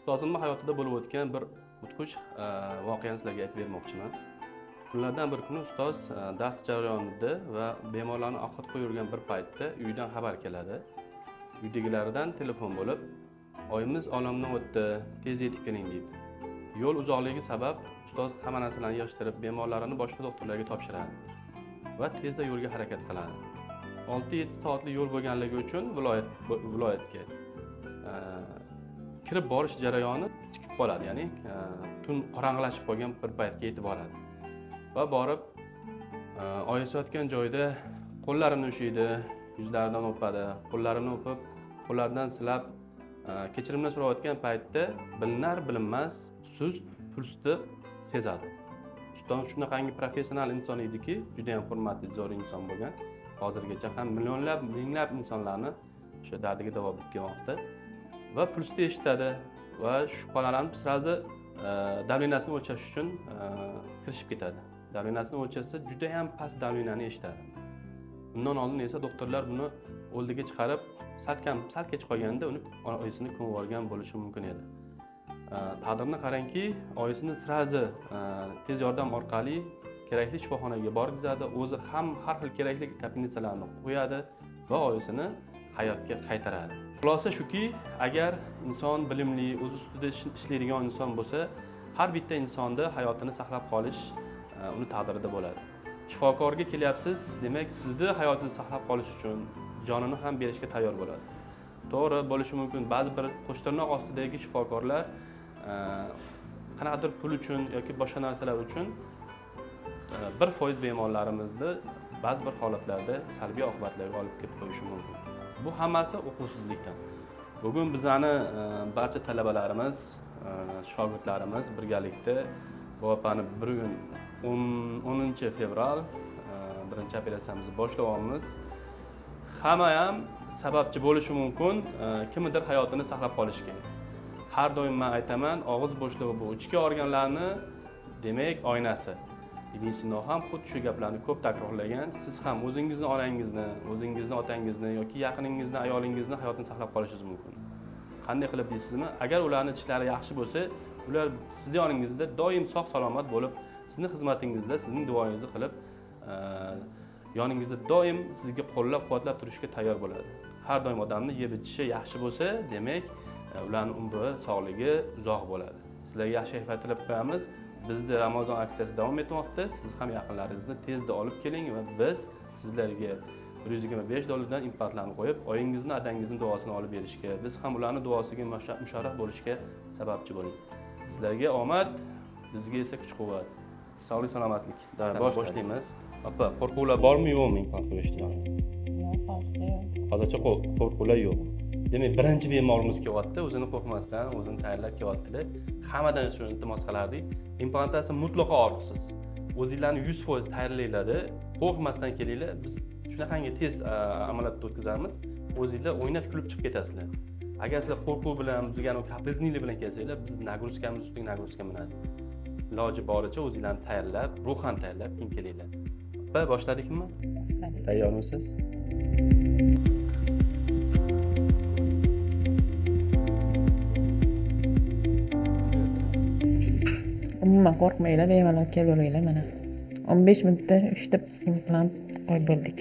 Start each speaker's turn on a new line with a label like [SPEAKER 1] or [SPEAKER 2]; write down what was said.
[SPEAKER 1] Ustozimni hayotida bo'lib o'tgan bir mudhish voqeani sizlarga aytib bermoqchiman. Kunlardan bir kuni ustoz dars jarayonida va bemorlarni ovqat qo'yib yurgan bir paytda uydan xabar keladi. Uydagilaridan telefon bo'lib, oyimiz olamdan o'tdi, tez yetib keling deydi. Yo'l uzoqligi sabab ustoz hamma narsalarni yig'ishtirib, bemorlarini boshqa doktorlarga topshiradi va tezda yo'lga harakat qiladi. 6-7 soatlik yo'l bo'lganligi uchun viloyatga kirib borish jarayoni kechikib qoladi, ya'ni tun qorong'ilashib qolgan bir paytga yetib boradi. Va borib oyisi yotgan joyda qo'llarini ushlaydi, yuzlaridan o'padi, qo'llarini o'pib, qo'llaridan silab, kechirimni so'rayotgan paytda bilinar bilinmas sust pulsni sezadi. Ustoz shunaqangi professional inson ediki, juda ham hurmatli, zo'r inson bo'lgan. Hozirgacha ham millionlab, minglab insonlarni o'sha dardiga davo bo'lib kelmoqda. Va pulsni eshitadi va shubhalanib сразу давления sini o'lchash uchun kirishib ketadi. Давления sini o'lchasa juda ham past давления ni eshitadi. Undan oldin esa doktorlar buni oldiga chiqarib, sal kech qolganda uni oyisini ko'mib yuborgan bo'lishi mumkin edi. Taqdirni qarangki, oyisini сразу tez yordam orqali kerakli shifoxonaga borgizadi, o'zi ham har xil kerakli капельница larni qo'yadi va oyisini hayotga qaytaradi. Xulosa shuki, agar inson bilimli, o'z ustida ishlaydigan inson bo'lsa, har bitta insonda hayotini saqlab qolish uni taqdirida bo'ladi. Shifokorga kelyapsiz, demak, sizni hayotingizni saqlab qolish uchun jonini ham berishga tayyor bo'ladi. To'g'ri, bo'lishi mumkin, ba'zi bir qo'shtirnoq ostidagi shifokorlar qanaqadir pul uchun yoki boshqa narsalar uchun 1% bemorlarimizni ba'zi bir holatlarda salbiy oqibatlarga olib kelib qo'yishi mumkin. Bu hammasi o'quvsizlikdan. Bugun bizani barcha talabalarimiz, shogirdlarimiz birgalikda bu opani bir kun 10 fevral birinchi operatsiyamizni boshlayapmiz. Hamma ham sababchi bo'lishi mumkin, kimnidir hayotini saqlab qolishga. Har doim men aytaman, og'iz bo'shlig'i bu ichki organlarni, demak, oynasi. Ibn Sino ham xuddi shu gaplarni ko'p takrorlagan. Siz ham o'zingizni onangizni, o'zingizni otangizni yoki yaqiningizni, ayolingizni hayotini saqlab qolishingiz mumkin. Qanday qilib deysizmi? Agar ularning tishlari yaxshi bo'lsa, ular sizni yoningizda doim sog' salomat bo'lib, sizni xizmatingizda, sizning duoyingizni qilib, yoningizda doim sizga qo'llab-quvvatlab turishga tayyor bo'ladi. Har doim odamni yeb ichishi yaxshi bo'lsa, demak, ularning umri, sog'ligi uzoq bo'ladi. Sizlarga yaxshi kayfiyat tilab qo'yamiz. Bizda Ramazon aksiyasi davom etmoqda. Siz ham yaqinlaringizni tezda olib keling va biz sizlarga 125 dollardan implantlarni qo'yib, oyingizni, adangizni duosini olib berishga, biz ham ularning duosiga musharraf bo'lishga sababchi bo'ling. Sizlarga omad, bizga esa kuch-quvvat. Sog'lik, salomatlik. Boshlaymiz. Opa, qo'rquvlar bormi, yo'qmi implant qo'yishda?
[SPEAKER 2] Yo'q, hozircha yo'q.
[SPEAKER 1] Hozircha qo'rquvlar yo'q. Demak, birinchi bemorimiz kelyapti, o'zini qo'rqmasdan, o'zini tayyorlab kelyaptilar. Hammadan shuni iltimos qilardik. Implantatsiya mutlaqo og'riqsiz. O'zinglarni 100% tayyorlanglar, qo'rqmasdan kelinglar. Biz shunaqangi tez amaliyotni o'tkazamiz. O'zinglar o'ynab kulib chiqib ketasizlar. Agar sizlar qo'rquv bilan, bizga капризный lik bilan kelsanglar, biz нагрузка miz ustiga нагрузка minadi. Iloji boricha o'zinglarni tayyorlab, ruhan tayyorlab keyin kelinglar. Opa, boshladikmi?
[SPEAKER 2] Boshladik.
[SPEAKER 1] Tayyormisiz?
[SPEAKER 2] Umuman qo'rqmanglar, bemalol kelaveringlar mana. 15 minutda 3 ta implant qo'yib bo'ldik.